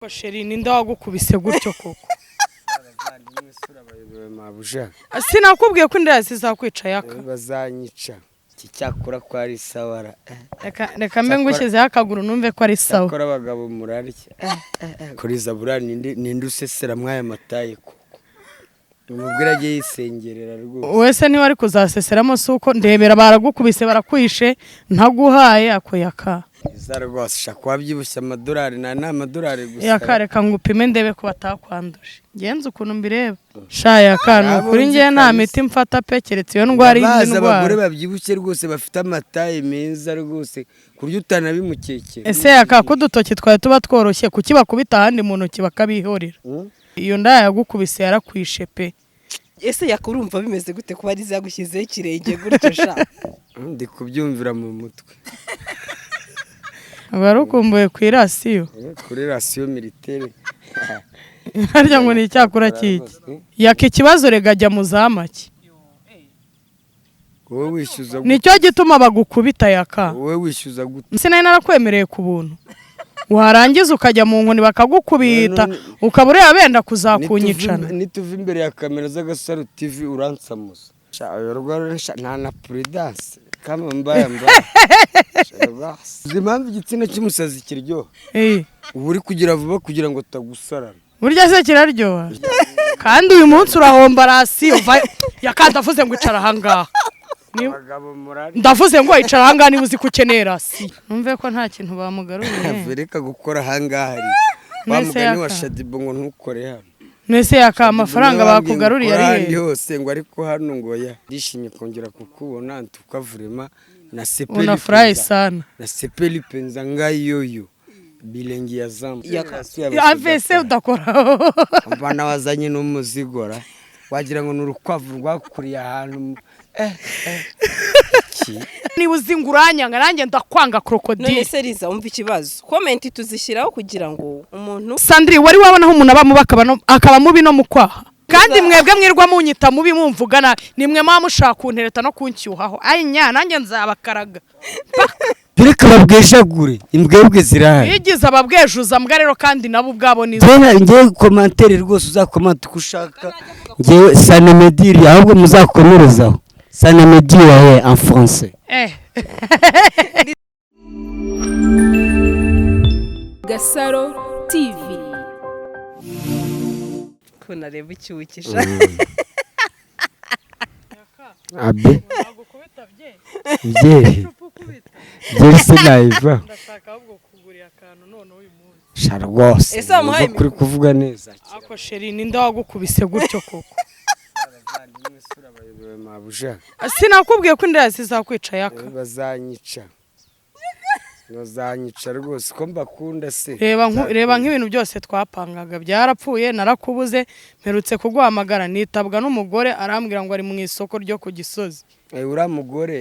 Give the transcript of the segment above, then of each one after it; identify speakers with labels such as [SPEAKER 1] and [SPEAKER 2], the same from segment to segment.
[SPEAKER 1] Chéri, ninde wagukubise gutyo koko?
[SPEAKER 2] Abavandimwe sura bayobewe mabuja.
[SPEAKER 1] Sinakubwiye ko inda zizakwica, Yaka?
[SPEAKER 2] Bazanyica. Iki cyakora ko ari sawara.
[SPEAKER 1] Reka mbe ngushyizeho akaguru numve ko ari sawa.
[SPEAKER 2] Cyakora abagabo murarya. Kuri zabura ninde usesera mwaya mataye koko? Umubwira ajye yisengerera rwose.
[SPEAKER 1] Wese ntiwari kuzaseseramo, si uko ndebera baragukubise, barakwishe, ntaguhaye ako, Yaka.
[SPEAKER 2] Iza rwose shaka wabyibushye amadolari nta ni amadolari gusa.
[SPEAKER 1] Yaka, reka ngupime ndebe ko batakwanduje. Ngenze ukuntu mbireba sha, Yaka, ni ukuri ngewe nta miti mfata pe, keretse iyo ndwara indi
[SPEAKER 2] Bazi abagore
[SPEAKER 1] ndwara.
[SPEAKER 2] babyibushye rwose bafite amataye meza rwose ku buryo utanabimukekera.
[SPEAKER 1] Ese Yaka, ko udutoki twawe tuba tworoshye, kuki bakubita ahandi mu ntoki bakabihorera? Iyo ndaya yagukubise yarakwishe pe.
[SPEAKER 3] Ese yakurumva bimeze gute kuba ari yagushyizeho ikirenge gutyo sha?
[SPEAKER 2] Ndi kubyumvira mu mutwe.
[SPEAKER 1] Wari ukumbuye ku irasiyo.
[SPEAKER 2] Kuri ration militaire.
[SPEAKER 1] Harya ngo ni icyakura kiki, Yaka? Ikibazo rega ajya mu zamaki.
[SPEAKER 2] Wowe wishyuza gute?
[SPEAKER 1] Nicyo gituma bagukubita, Yaka.
[SPEAKER 2] Wowe wishyuza gute?
[SPEAKER 1] Sinari narakwemereye ku buntu, warangiza ukajya mu nkoni bakagukubita,
[SPEAKER 2] None-
[SPEAKER 1] ukaba ureba benda kuzakunyicana.
[SPEAKER 2] Nituva imbere ya kamera z'Agasaro TV uransamuza. Sha, oyo rwara sha, nta na prudence kama mbaya mbaya. Sha, rwose. Uzi impamvu igitsina cy'umusazi kiryoha? Uba uri kugira vuba kugira ngo utagusarana.
[SPEAKER 1] Burya se kiraryoha? Kandi uyu munsi urahomba ration. Yaka, ndavuze ngo icara ahangaha.
[SPEAKER 2] Abagabo murari.
[SPEAKER 1] Ndavuze ngo icara ahangaha niba uzi ko ukeneye ration, numve ko nta kintu bamugaruriye.
[SPEAKER 2] Reka gukora ahangaha ari wa
[SPEAKER 1] Mwese
[SPEAKER 2] mugani wa
[SPEAKER 1] Yaka.
[SPEAKER 2] Shadibo ngo ntukore hano.
[SPEAKER 1] Mbese Yaka, amafaranga
[SPEAKER 2] Niwe wambwiye ngo
[SPEAKER 1] bakugaruriye
[SPEAKER 2] ukore
[SPEAKER 1] ari
[SPEAKER 2] ahandi
[SPEAKER 1] hehe?
[SPEAKER 2] hose ngo, ariko hano ngo ya ndishimye kongera kukubona ntuka vraiment na sepeli.
[SPEAKER 1] Unafurahi sana.
[SPEAKER 2] Na sepeli penza ngai yoyo bilengi ya zamu.
[SPEAKER 1] Avese udakoraho.
[SPEAKER 2] Mbana wazanye n'umuzigora wagira ngo ni urukwavu rwakuriye ahantu iki.
[SPEAKER 1] Niba uzi ngo uranyanga, nanjye ndakwanga.
[SPEAKER 3] None
[SPEAKER 1] Crocodile.
[SPEAKER 3] se Riza, wumva ikibazo, comment tuzishyiraho kugira ngo umuntu
[SPEAKER 1] Sandrine, wari wabona aho umuntu aba mubi akaba mubi no mu kwaha? Kandi mwebwe mwirwa munyita mubi, mumvuga nabi, nimwe muba mushaka kuntereta no kunshyuhaho. Ayi nya, nanjye nzabakaraga.
[SPEAKER 2] Reka babwejagure, imbwebwe zirahari.
[SPEAKER 1] Bigize ababwejuza mbwa rero, kandi nabo ubwabo ni
[SPEAKER 2] Ngewe commentaire rwose uzakomanta uko ushaka, ngewe sanemediri ahubwo muzakomerezaho sanemediri en français.
[SPEAKER 4] Gasaro TV.
[SPEAKER 3] Ko nareba icyukisha.
[SPEAKER 2] Abe byeri byeri se nayiva.
[SPEAKER 1] Ndashaka ahubwo kugurira akantu none uyu munsi.
[SPEAKER 2] Sha rwose.
[SPEAKER 3] Ese wamuhaye
[SPEAKER 2] Numva kuri kuvuga neza.
[SPEAKER 1] Ako chéri, ninde wagukubise gutyo koko?
[SPEAKER 2] Mabuja.
[SPEAKER 1] Sinakubwiye ko inda zizakwica, Yaka?
[SPEAKER 2] Bazanyica, bazanyica rwose ko mbakunda se.
[SPEAKER 1] Reba nk'ibintu byose twapangaga byarapfuye, narakubuze. Mperutse kuguhamagara nitabwa n'umugore, arambwira ngo ari mu isoko ryo ku Gisozi.
[SPEAKER 2] Uriya mugore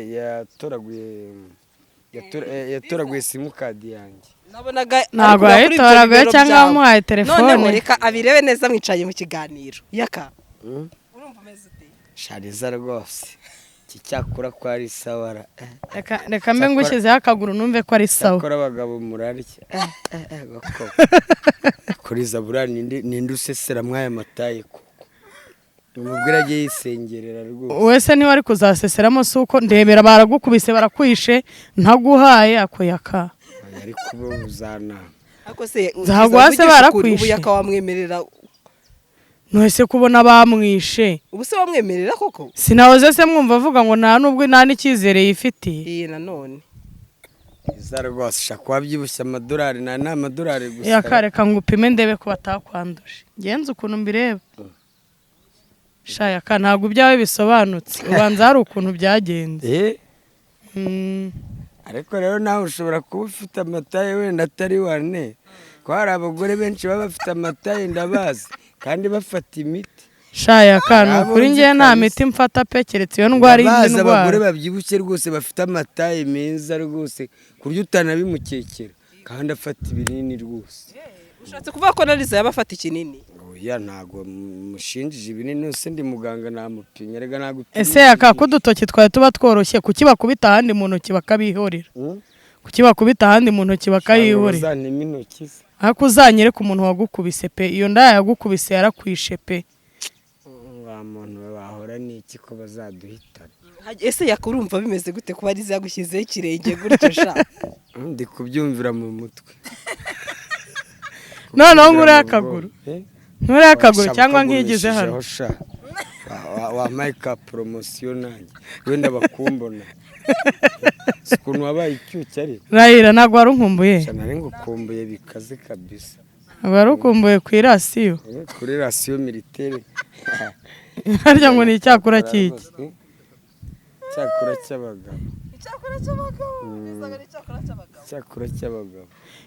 [SPEAKER 2] yatoraguye simukadi yanjye.
[SPEAKER 3] Nabonaga
[SPEAKER 1] Ntabwo
[SPEAKER 3] ari kureba kuri ibyo
[SPEAKER 1] yayitoraguye
[SPEAKER 3] bibero
[SPEAKER 1] cyangwa
[SPEAKER 3] byawe.
[SPEAKER 1] wamuhaye telefone.
[SPEAKER 3] Noneho reka abirebe neza mwicaye mu kiganiro, Yaka. Urumva umeze ute?
[SPEAKER 2] Shariza rwose iki cyakora ko ari sawara.
[SPEAKER 1] Reka mbe ngushyizeho akaguru numve ko ari sawa.
[SPEAKER 2] Cyakora abagabo murarya. Kuri zabura ninde usesera mwaya mataye koko? Umubwira ajye yisengerera rwose.
[SPEAKER 1] Wese ntiwari kuzaseseramo, si uko ndebera baragukubise, barakwishe, ntaguhaye ako, Yaka.
[SPEAKER 2] Ari kuba uzanama.
[SPEAKER 3] Ariko se
[SPEAKER 1] Nzaguha se
[SPEAKER 3] uvugisha ukuri,
[SPEAKER 1] barakwishe?
[SPEAKER 3] ubu Yaka wamwemerera?
[SPEAKER 1] Ntese kubona bamwishe.
[SPEAKER 3] Ubu se wamwemerera koko?
[SPEAKER 1] Sinahoze se mwumva avuga ngo nta nubwo nta n'icyizere yifitiye?
[SPEAKER 3] Iyi nanone.
[SPEAKER 2] Iza rwose shaka wabyibushye amadolari nta ni amadolari gusa.
[SPEAKER 1] Yaka, reka ngupime ndebe ko batakwanduje. Ngenze ukuntu mbireba sha, Yaka, ntabwo ibyawe bisobanutse, ubanza hari ukuntu byagenze.
[SPEAKER 2] Ariko rero nawe ushobora kuba ufite amataye wenda atari wane, ko hari abagore benshi baba bafite amataye ndabazi kandi bafata imiti.
[SPEAKER 1] Sha Yaka, ni
[SPEAKER 2] Abo
[SPEAKER 1] ukuri
[SPEAKER 2] nzi
[SPEAKER 1] ngewe nta
[SPEAKER 2] kabisa.
[SPEAKER 1] miti mfata pe, keretse iyo ndwara indi
[SPEAKER 2] Ndabazi abagore
[SPEAKER 1] ndwara.
[SPEAKER 2] babyibushye rwose bafite amataye meza rwose ku buryo utanabimukekera kandi afata ibinini rwose.
[SPEAKER 3] Ushatse kuvuga ko na Liza yaba afata ikinini?
[SPEAKER 2] Oya, ntabwo mushinjije ibinini, nose ndi muganga namupimye? Rega nagupimye.
[SPEAKER 1] Ese Yaka, ko udutoki twawe tuba tworoshye, kuki bakubita ahandi mu ntoki bakabihorera? Kuki bakubita ahandi mu ntoki bakayihorera?
[SPEAKER 2] Bazantema intoki se?
[SPEAKER 1] Ariko uzanyereke umuntu wagukubise pe, iyo ndaya yagukubise yarakwishe pe.
[SPEAKER 2] Wa muntu we, wahora n'iki ko bazaduhitana?
[SPEAKER 3] Ese yakurumva bimeze gute kuba Liza yagushyizeho ikirenge gutyo sha?
[SPEAKER 2] Ndi kubyumvira mu mutwe.
[SPEAKER 1] Noneho nkuriho
[SPEAKER 2] Kubyumvira mu
[SPEAKER 1] akaguru.
[SPEAKER 2] bwonko. Eh?
[SPEAKER 1] Nkuriho akaguru
[SPEAKER 2] Washa
[SPEAKER 1] cyangwa nkigize hano.
[SPEAKER 2] ukagumishijeho sha. Wampaye ka poromosiyo nanjye wenda bakumbona, si ukuntu wabaye icyuki ariko.
[SPEAKER 1] Rayira, ntabwo wari unkumbuye?
[SPEAKER 2] Sha, nari ngukumbuye bikaze kabisa.
[SPEAKER 1] Ntabwo wari ukumbuye ku irasiyo?
[SPEAKER 2] Kuri ration militaire.
[SPEAKER 1] Harya ngo ni icyakura cy'iki?
[SPEAKER 2] Cyakura cy'abagabo.
[SPEAKER 3] Icyakora cy'abagabo. Bizaga ari icyakora cy'abagabo.
[SPEAKER 2] Cyakura cy'abagabo.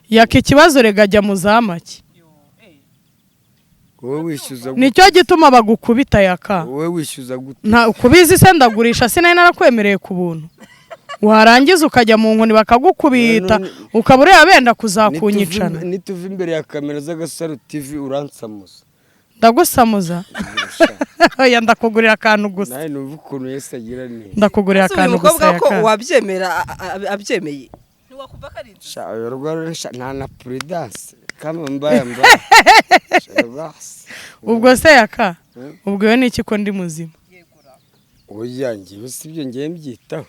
[SPEAKER 1] Yaka, ikibazo rega, ajya mu zamaki.
[SPEAKER 2] Wowe wishyuza gute?
[SPEAKER 1] Nicyo gituma bagukubita, Yaka.
[SPEAKER 2] Wowe wishyuza gute?
[SPEAKER 1] Nta kubizi se, ndagurisha, sinari narakwemereye ku buntu, warangiza ukajya mu nkoni bakagukubita, ukaba ureba benda kuzakunyicana.
[SPEAKER 2] Nituva imbere ya kamera z'Agasaro TV uransamuza.
[SPEAKER 1] Ndagusamuza? Oya, ndakugurira akantu gusa.
[SPEAKER 2] Nawe numva ukuntu Yesu agira neza.
[SPEAKER 1] Ndakugurira
[SPEAKER 3] Ese uyu
[SPEAKER 1] akantu
[SPEAKER 3] mukobwa
[SPEAKER 1] gusa,
[SPEAKER 3] ko
[SPEAKER 1] Yaka.
[SPEAKER 3] wabyemera, abyemeye ntiwakumva ko ari inzu?
[SPEAKER 2] Sha, uyu sha, nta na prudence kama mbaya mbaya. Sha, basi.
[SPEAKER 1] Ubwo se Yaka, ubwo iyo ni iki ko ndi muzima?
[SPEAKER 2] Oya, njyewe si ibyo ngiye mbyitaho,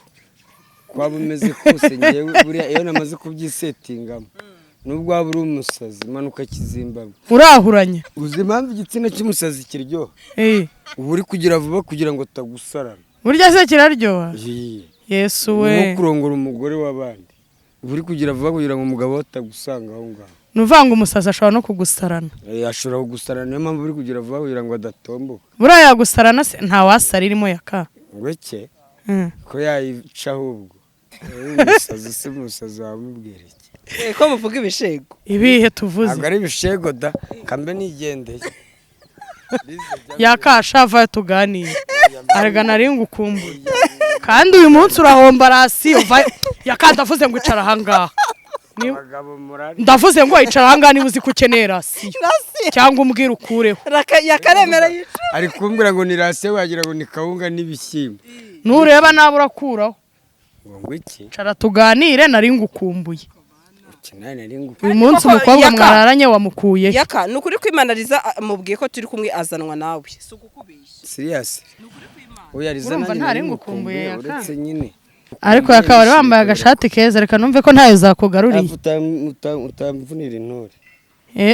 [SPEAKER 2] kwaba umeze kose. Ngewe buriya iyo namaze kubyisetingamo, nubwo waba uri umusazi, manuka Kizimbabwe.
[SPEAKER 1] Urahuranya.
[SPEAKER 2] Uzi impamvu igitsina cy'umusazi kiryoha?
[SPEAKER 1] Eh.
[SPEAKER 2] Uba uri kugira vuba kugira ngo utagusarana.
[SPEAKER 1] Burya se kiraryoha?
[SPEAKER 2] Yee.
[SPEAKER 1] Yesu
[SPEAKER 2] Ni
[SPEAKER 1] we!
[SPEAKER 2] nko kurongora umugore w'abandi, uba uri kugira vuba kugira ngo umugabo we atagusanga aho ngaho.
[SPEAKER 1] Ni uvuga ngo umusazi ashobora no kugusarana?
[SPEAKER 2] Ashobora kugusarana, niyo mpamvu uri kugira vuba kugira ngo adatomboka.
[SPEAKER 1] Buriya yagusarana se nta wasara irimo, Yaka?
[SPEAKER 2] Ngweke ko yayica ahubwo. Umusazi si umusazi, wamubwira iki?
[SPEAKER 3] Ko muvuga ibishego?
[SPEAKER 1] Ibihe tuvuze?
[SPEAKER 2] Ntabwo ari ibishego da, kambe nigendeye.
[SPEAKER 1] Yaka, shava tuganire, arega nari ngukumbuye, kandi uyu munsi urahomba rasiyo. Yaka, ndavuze ngo icara ahangaha.
[SPEAKER 2] Abagabo murari.
[SPEAKER 1] Ndavuze ngo icara ahangaha niba uzi ko ukeneye rasiyo,
[SPEAKER 3] Rasiyo.
[SPEAKER 1] cyangwa umbwire ukureho.
[SPEAKER 3] Yakaremera yica.
[SPEAKER 2] Ari kumbwira ngo ni rasiyo, wagira ngo ni kawunga n'ibishyimbo.
[SPEAKER 1] Nureba nabi urakuraho.
[SPEAKER 2] Ngo iki?
[SPEAKER 1] Icara tuganire, nari ngukumbuye.
[SPEAKER 2] Iki nawe nari ngukumbuye.
[SPEAKER 1] Uyu munsi
[SPEAKER 3] Koko,
[SPEAKER 1] umukobwa
[SPEAKER 3] Yaka.
[SPEAKER 1] mwararanye wamukuye he?
[SPEAKER 3] Yaka, ni ukuri kwimanariza mubwiye ko turi kumwe azanwa nawe, si ukukubeshya.
[SPEAKER 2] Serious, oya Liza,
[SPEAKER 1] Urumva
[SPEAKER 2] nanjye
[SPEAKER 1] ntari
[SPEAKER 2] nari
[SPEAKER 1] ngukumbuye,
[SPEAKER 2] ngukumbuye,
[SPEAKER 1] Yaka.
[SPEAKER 2] uretse nyine.
[SPEAKER 1] Ariko Yaka, wari wambaye agashati keza, reka numve ko ntayo zakugaruriye.
[SPEAKER 2] Utamvunira intore.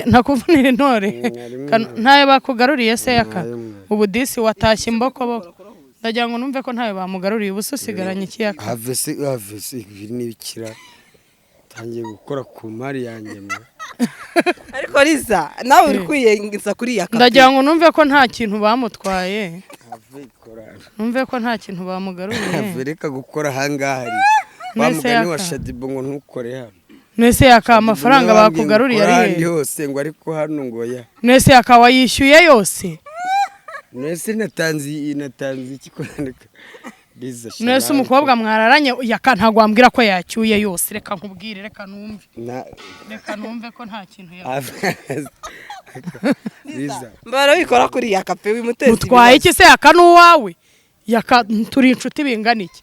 [SPEAKER 1] Ntakuvunira intore.
[SPEAKER 2] Harimo
[SPEAKER 1] Kano- ntayo bakugaruriye se, Yaka?
[SPEAKER 2] Ntayo mwana.
[SPEAKER 1] Ubu disi watashye imbokoboko, ndagira ngo numve ko ntayo bamugaruriye. Ubu se usigaranye iki, Yaka?
[SPEAKER 2] Have se, have se, ibi ni ibikira tangiye gukora ku mari yanjye mwa.
[SPEAKER 3] Ariko Liza, nawe uri kwiyenza kuri Yaka.
[SPEAKER 1] Ndagira ngo numve ko nta kintu bamutwaye.
[SPEAKER 2] Have ikora.
[SPEAKER 1] Numve ko nta kintu bamugaruriye.
[SPEAKER 2] Have, reka gukora ahangaha ari wa
[SPEAKER 1] Mwese
[SPEAKER 2] mugani wa
[SPEAKER 1] Yaka.
[SPEAKER 2] Shadibo ngo ntukore hano.
[SPEAKER 1] Nese Yaka, amafaranga
[SPEAKER 2] Niwe wambwiye ngo
[SPEAKER 1] bakugaruriye
[SPEAKER 2] ukore
[SPEAKER 1] ari
[SPEAKER 2] ahandi
[SPEAKER 1] he?
[SPEAKER 2] hose, ngo ariko hano ngo ya.
[SPEAKER 1] Nese Yaka, wayishyuye yose?
[SPEAKER 2] Nese natanze iki kwandika Liza?
[SPEAKER 1] Nese umukobwa mwararanye, Yaka, ntabwo wambwira ko yacyuye yose. Reka nkubwire, reka numve.
[SPEAKER 2] Na
[SPEAKER 1] Reka numve ko nta kintu ya
[SPEAKER 2] Liza.
[SPEAKER 3] Mbara wikora kuri Yaka pe, wimuteza.
[SPEAKER 1] Mutwaye iki se, Yaka? N'uwawe, Yaka, turi inshuti bingana iki?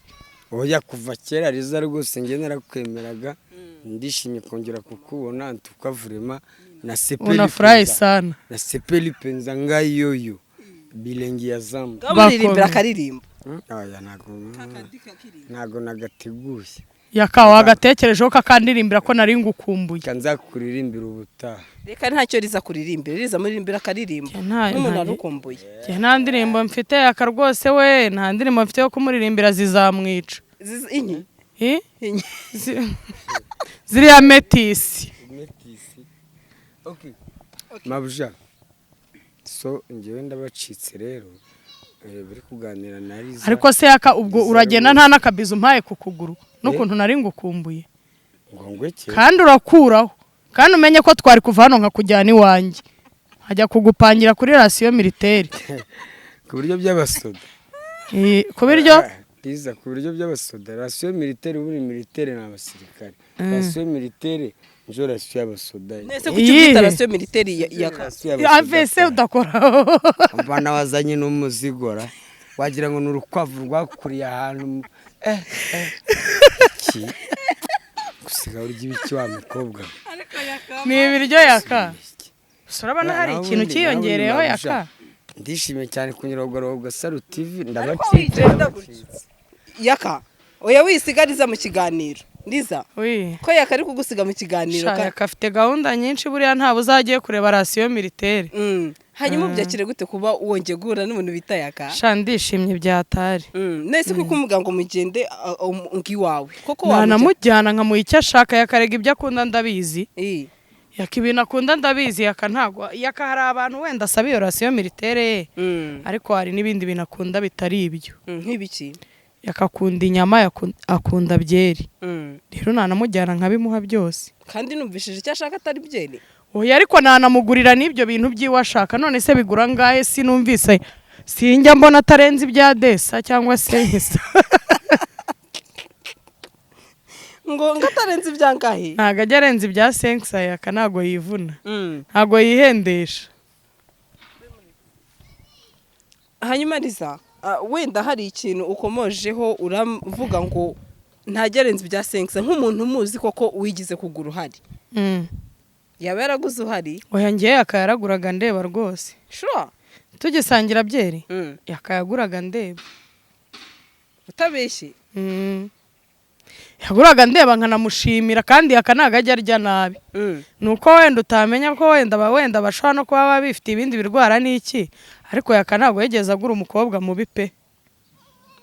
[SPEAKER 2] Oya, kuva kera Liza rwose njye narakwemeraga, ndishimye kongera kukubona tukavurema na sepeli.
[SPEAKER 1] Unafurahi sana.
[SPEAKER 2] Na sepeli penza ngayoyo bilengi ya zamba.
[SPEAKER 3] Muririmbira
[SPEAKER 1] Bakome.
[SPEAKER 3] akaririmbo.
[SPEAKER 2] Oya, ntago nagateguye.
[SPEAKER 1] Yaka, wagatekerejeho kakandirimbira ko nari ngukumbuye.
[SPEAKER 2] Reka nzakuririmbira ubutaha.
[SPEAKER 3] Reka ntacyo, Liza kuririmbira, Liza muririmbira akaririmbo nk'umuntu arukumbuye.
[SPEAKER 1] Njye nta ndirimbo mfite, Yaka, rwose we, nta ndirimbo mfite yo kumuririmbira, zizamwica.
[SPEAKER 3] Inyi.
[SPEAKER 1] Eh?
[SPEAKER 3] Inyi.
[SPEAKER 1] Ziriya metisi.
[SPEAKER 2] Metisi. Okay. Mabuja. So njyewe ndabacitse rero. Bari kuganira na Liza.
[SPEAKER 1] Ariko se Yaka, ubwo
[SPEAKER 2] Liza
[SPEAKER 1] uragenda
[SPEAKER 2] rwose.
[SPEAKER 1] nta n'akabizo umpaye ku kuguru n'ukuntu nari ngukumbuye?
[SPEAKER 2] Ngo ngweke.
[SPEAKER 1] Kandi urakuraho, kandi umenye ko twari kuva hano nkakujyana iwanjye, nkajya kugupangira kuri ration militaire.
[SPEAKER 2] Ku buryo by'abasoda.
[SPEAKER 1] Ku biryo.
[SPEAKER 2] Liza, ku buryo by'abasoda. Ration militaire, ubundi militaire ni abasirikare. Ration militaire njo ration y'abasoda.
[SPEAKER 3] Nese kuki ubyita
[SPEAKER 1] Iyihe?
[SPEAKER 3] ration militaire Yaka?
[SPEAKER 2] Ration y'abasoda.
[SPEAKER 1] Avese udakoraho.
[SPEAKER 2] Mbana wazanye n'umuzigora. Wagira ngo ni urukwavu rwakuriye ahantu. Iki. Gusiga urya ibiki wa mukobwa we?
[SPEAKER 1] Ni ibiryo, Yaka. Gusa urabona hari
[SPEAKER 2] Naho
[SPEAKER 1] ikintu cyiyongereyeho,
[SPEAKER 2] mabuja,
[SPEAKER 1] Yaka.
[SPEAKER 2] Ndishimye cyane kunyura Gasaro TV.
[SPEAKER 3] Ariko
[SPEAKER 2] Ndabacitse.
[SPEAKER 3] wigenda gutya, Yaka. Oya, wisigariza mu kiganiro, Ndiza.
[SPEAKER 1] Oui.
[SPEAKER 3] Ko Yaka ari kugusiga mu kiganiro?
[SPEAKER 1] Sha, Yaka afite gahunda nyinshi buriya, ntabwo uzagiye kureba ration militaire.
[SPEAKER 3] Hanyuma ubyakire gute kuba wongeye guhura n'umuntu bita Yaka?
[SPEAKER 1] Sha, ndishimye byatari.
[SPEAKER 3] Nese kuko umuga ngo mugende ngo iwawe koko wamujya-
[SPEAKER 1] Nanamujyana nkamuha icyo ashaka. Yakarega ibyo akunda ndabizi. Yaka ibintu akunda ndabizi. Yaka ntabwo, Yaka hari abantu wenda asaba iyo ration militaire ye, ariko hari n'ibindi bintu akunda bitari ibyo.
[SPEAKER 3] Nk'ibiki?
[SPEAKER 1] Yaka akunda inyama, akunda byeri. Rero nanamujyana nkabimuha byose.
[SPEAKER 3] Kandi numvishije icyo ashaka atari byeri.
[SPEAKER 1] Oya, ariko nanamugurira n'ibyo bintu by'iwe ashaka. None se bigura angahe? Sinumvise, sinjya mbona atarenze ibya desa cyangwa se nkisa.
[SPEAKER 3] Ngo atarenze ibyangahe?
[SPEAKER 1] Ntabwo ajya arenza ibya senkisa. Yaka ntabwo yivuna, ntabwo yihendesha.
[SPEAKER 3] Hanyuma Liza, wenda hari ikintu ukomojeho, uravuga ngo ntajya arenza ibya senkisa. Nk'umuntu umuzi koko wigize kugura uhari, yaba yaraguze uhari?
[SPEAKER 1] Oya, ngewe Yaka yaraguraga ndeba rwose.
[SPEAKER 3] Sure?
[SPEAKER 1] Tugisangira byeri, Yaka yaguraga ndeba.
[SPEAKER 3] Utabeshye?
[SPEAKER 1] Yaguraga ndeba nkanamushimira, kandi Yaka ntabwo ajya arya nabi. Ni uko wenda utamenya ko wenda wenda bashobora no kuba baba bifite ibindi birwara n'iki, ariko Yaka ntabwo yigeze agura umukobwa mubi pe.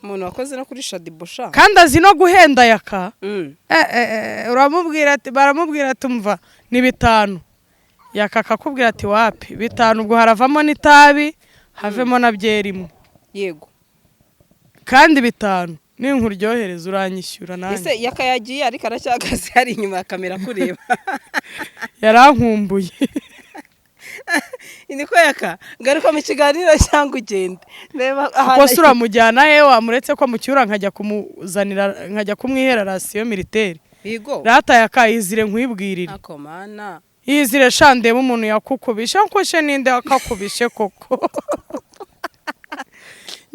[SPEAKER 3] Umuntu wakoze no kuri Shadibusha.
[SPEAKER 1] Kandi azi no guhenda Yaka. Uramubwira ati, baramubwira ati umva ni 5, Yaka akakubwira ati wapi, 5 ubwo haravamo n'itabi, havemo na byeri imwe. Kandi 5 ninkuryohereza uranyishyura nanjye.
[SPEAKER 3] Ese Yaka yagiye, ariko aracyahagaze hari inyuma ya kamera kureba.
[SPEAKER 1] Yarankumbuye.
[SPEAKER 3] Niko Yaka, ngaruka mu kiganiro cyangwa ugende reba
[SPEAKER 1] Kuko se uramujyana he? Wamuretse ko mucyura nkajya kumuzanira, nkajya kumwihera ration militaire.
[SPEAKER 3] Bigo.
[SPEAKER 1] Rata Yaka, yizire nkwibwirire.
[SPEAKER 3] Akomana.
[SPEAKER 1] Yizire sha, ndebe umuntu yakukubishe nkushe, ninde wakakubishe koko?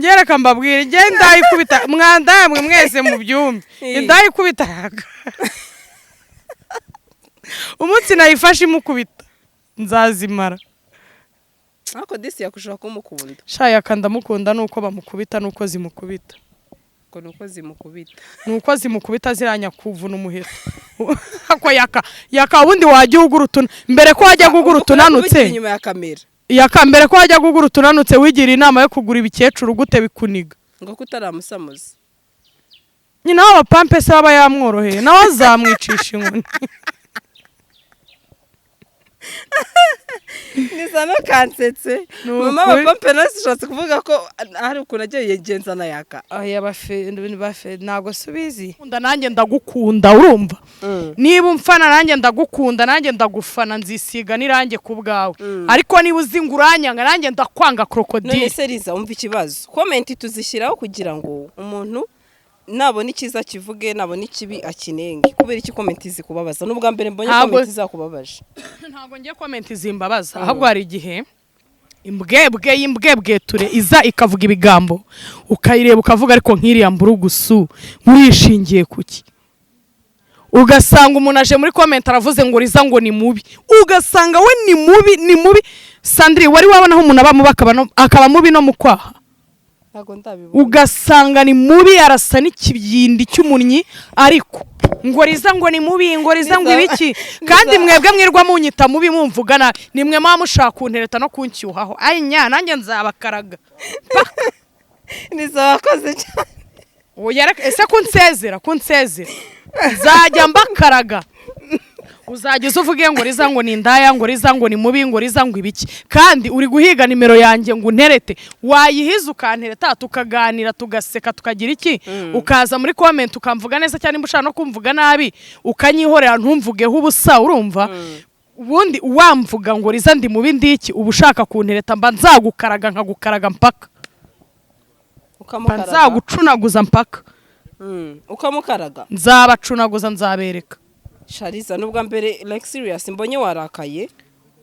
[SPEAKER 1] Ngereka mbabwire, njye ndayikubita mwanda mwe mwese mu byumba. Indayikubita Yaka, umunsi nayifashe imukubita nzazimara.
[SPEAKER 3] Ariko disi yakushobora kumukunda.
[SPEAKER 1] Sha, Yaka ndamukunda, nuko bamukubita, nuko zimukubita.
[SPEAKER 3] Ngo ni uko zimukubita?
[SPEAKER 1] Nuko zimukubita ziranya kuvuna umuheto. Ako Yaka, Yaka, ubundi wajya ugura utuna mbere ko wajya gugura utunanutse.
[SPEAKER 3] Inyuma ya kamera.
[SPEAKER 1] Yaka, mbere ko wajya gugura utunanutse, wigira inama yo kugura ibikecuru gute bikuniga?
[SPEAKER 3] Ngo kutaramusamuza.
[SPEAKER 1] Nyina w'abapampe se aba yamworoheye, nawe azamwicisha inkoni.
[SPEAKER 3] Nisa no kansetse.
[SPEAKER 1] Ni
[SPEAKER 3] Mama
[SPEAKER 1] ukuri.
[SPEAKER 3] wa nawe ushatse kuvuga ko hari ukuntu agiye yigenza na Yaka.
[SPEAKER 1] Oya, bafe bafe, ntabwo subizi. Nkunda nanjye ndagukunda, urumva? Niba umfana nanjye ndagukunda, nanjye ndagufana, nzisiga n'irange ku bwawe. Ariko niba uzi ngo uranyanga, nanjye ndakwanga.
[SPEAKER 3] None
[SPEAKER 1] Krokodile.
[SPEAKER 3] se Liza, umva ikibazo, comment tuzishyiraho kugira ngo umuntu nabona icyiza kivuge, nabona ikibi akinenge. Kubera iki comment zikubabaza? N'ubwa mbere mbonye comment zakubabaje.
[SPEAKER 1] Ntabwo ngiye comment zimbabaza, ahubwo hari igihe imbwebwe y'imbwebwe ture iza ikavuga ibigambo, ukayireba ukavuga ariko nk'iriya mburugusu murishingiye kuki? Ugasanga umuntu aje muri comment aravuze ngo Riza ngo ni mubi, ugasanga we ni mubi, ni mubi. Sandrine, wari wabona aho umuntu aba mubi akaba mubi no mu kwaha?
[SPEAKER 3] Ntabwo ndabibona.
[SPEAKER 1] Ugasanga ni mubi, arasa n'ikibyindi cy'umunnyi, ariko ngo Riza ngo ni mubi, ngo Riza ngo ibiki. Kandi mwebwe mwirwa munyita mubi, mumvuga nabi, nimwe muba mushaka kuntereta no kunshyuhaho. Ayi nya, nanjye nzabakaraga.
[SPEAKER 3] Niza, wakoze cyane.
[SPEAKER 1] Oya, ese kunsezera nzajya mbakaraga? Uzajya uza uvuge ngo Riza ngo ni indaya, ngo Riza ngo ni mubi, ngo Riza ngo ibiki, kandi uri guhiga nimero yanjye ngo unterete. Wayihiza ukantereta, tukaganira, tugaseka, tukagira iki, ukaza muri comment ukamvuga neza cyane, nimba ushaka no kumvuga nabi ukanyihorera, ntumvugeho ubusa. Urumva, ubundi wamvuga ngo Riza ndi mubi, ndiki, uba ushaka kuntereta, mba nzagukaraga, nkagukaraga mpaka mba
[SPEAKER 3] Ukamukaraga.
[SPEAKER 1] nzagucunaguza mpaka.
[SPEAKER 3] Ukamukaraga.
[SPEAKER 1] Nzabacunaguza, nzabereka.
[SPEAKER 3] Shariza, n'ubwa mbere, like serious, mbonye warakaye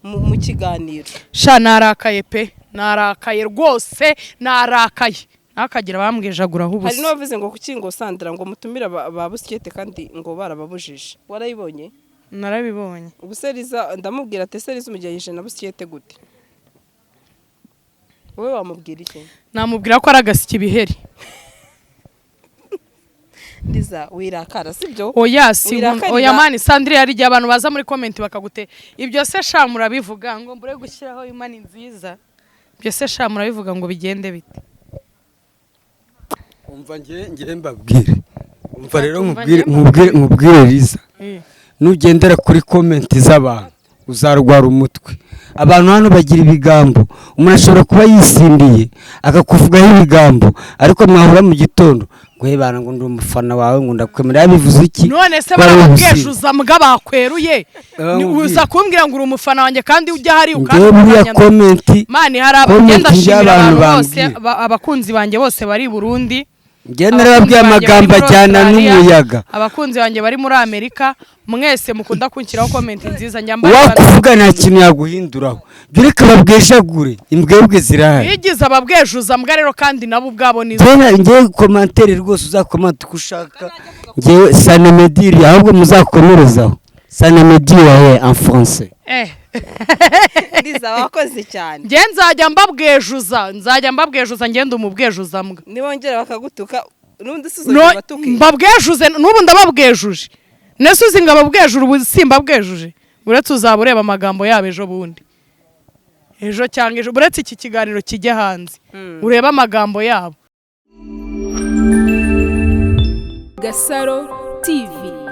[SPEAKER 3] mu kiganiro.
[SPEAKER 1] Sha, narakaye pe, narakaye rwose, narakaye. Ntakagira abambwejaguraho
[SPEAKER 3] Hari
[SPEAKER 1] ubusa.
[SPEAKER 3] n'uwavuze ngo kuki ngo Sandra ngo mutumire ba busikete kandi ngo barababujije. Warayibonye?
[SPEAKER 1] Narabibonye.
[SPEAKER 3] Ubu se Liza, ndamubwira ati: "Ese Liza umugereranyije na busikete gute?" Wowe wamubwira iki?
[SPEAKER 1] Namubwira ko ari agasike ibiheri.
[SPEAKER 3] Liza, wirakara, sibyo?
[SPEAKER 1] Oya, si
[SPEAKER 3] Wirakarira.
[SPEAKER 1] Oya man, Sandrine, hari igihe abantu baza muri comment bakagute ibyo se sha murabivuga ngo mbure gushyiraho imani nziza. Ibyo se sha murabivuga ngo bigende bite?
[SPEAKER 2] Umva, nge mbabwire, umva rero.
[SPEAKER 1] Umva.
[SPEAKER 2] Nkubwire.
[SPEAKER 1] Nge.
[SPEAKER 2] Nkubwire Liza, nugendera kuri comment z'abantu uzarwara umutwe. Abantu hano bagira ibigambo. Umuntu ashobora kuba yisindiye akakuvugaho ibigambo, ariko mwahura mu gitondo ngo: "Hebana," ngo: "Ndi umufana wawe," ngo: "Ndakwemera." Yabivuze iki?
[SPEAKER 1] None se
[SPEAKER 2] Ko ari
[SPEAKER 1] barababwejuza mbwa bakweruye?
[SPEAKER 2] Nkubwire.
[SPEAKER 1] Uza kumbwira ngo uri umufana wanjye kandi ujya hari
[SPEAKER 2] Ngewe buriya comment
[SPEAKER 1] Man, hari
[SPEAKER 2] comment
[SPEAKER 1] abagenda ashimira
[SPEAKER 2] y'abantu
[SPEAKER 1] abantu bose,
[SPEAKER 2] bambwira.
[SPEAKER 1] Abakunzi banjye bose bari i Burundi,
[SPEAKER 2] Ngewe narababwiye,
[SPEAKER 1] abakunzi banjye
[SPEAKER 2] amagambo
[SPEAKER 1] bari muri
[SPEAKER 2] ajyana
[SPEAKER 1] Australia,
[SPEAKER 2] n'umuyaga.
[SPEAKER 1] abakunzi banjye bari muri Amerika, mwese mukunda kunshyiraho comment nziza, njya mbareba.
[SPEAKER 2] Wakuvuga nta kintu yaguhinduraho. Jya ureka babwejagure, imbwebwe zirahari.
[SPEAKER 1] Bigize ababwejuza mbwa rero, kandi nabo ubwabo ni
[SPEAKER 2] Ngewe commentaire rwose uzakomanta uko ushaka, ngewe sanemediri, ahubwo muzakomerezaho sanemediri en français.
[SPEAKER 3] Liza, wakoze cyane.
[SPEAKER 1] Njye nzajya mbabwejuza, nzajya mbabwejuza, ngenda umubwejuza mbwa.
[SPEAKER 3] Nibongera bakagutuka n'ubundi si
[SPEAKER 1] No,
[SPEAKER 3] uzongera batuke?
[SPEAKER 1] Mbabwejuze, n'ubu ndababwejuje. Nese uzi ngo ababwejura ubu simbabwejuje? Uretse uzaba ureba amagambo yabo ejo bundi, ejo cyangwa ejo, uretse iki kiganiro kijya hanze, urebe amagambo yabo.
[SPEAKER 4] Gasaro TV.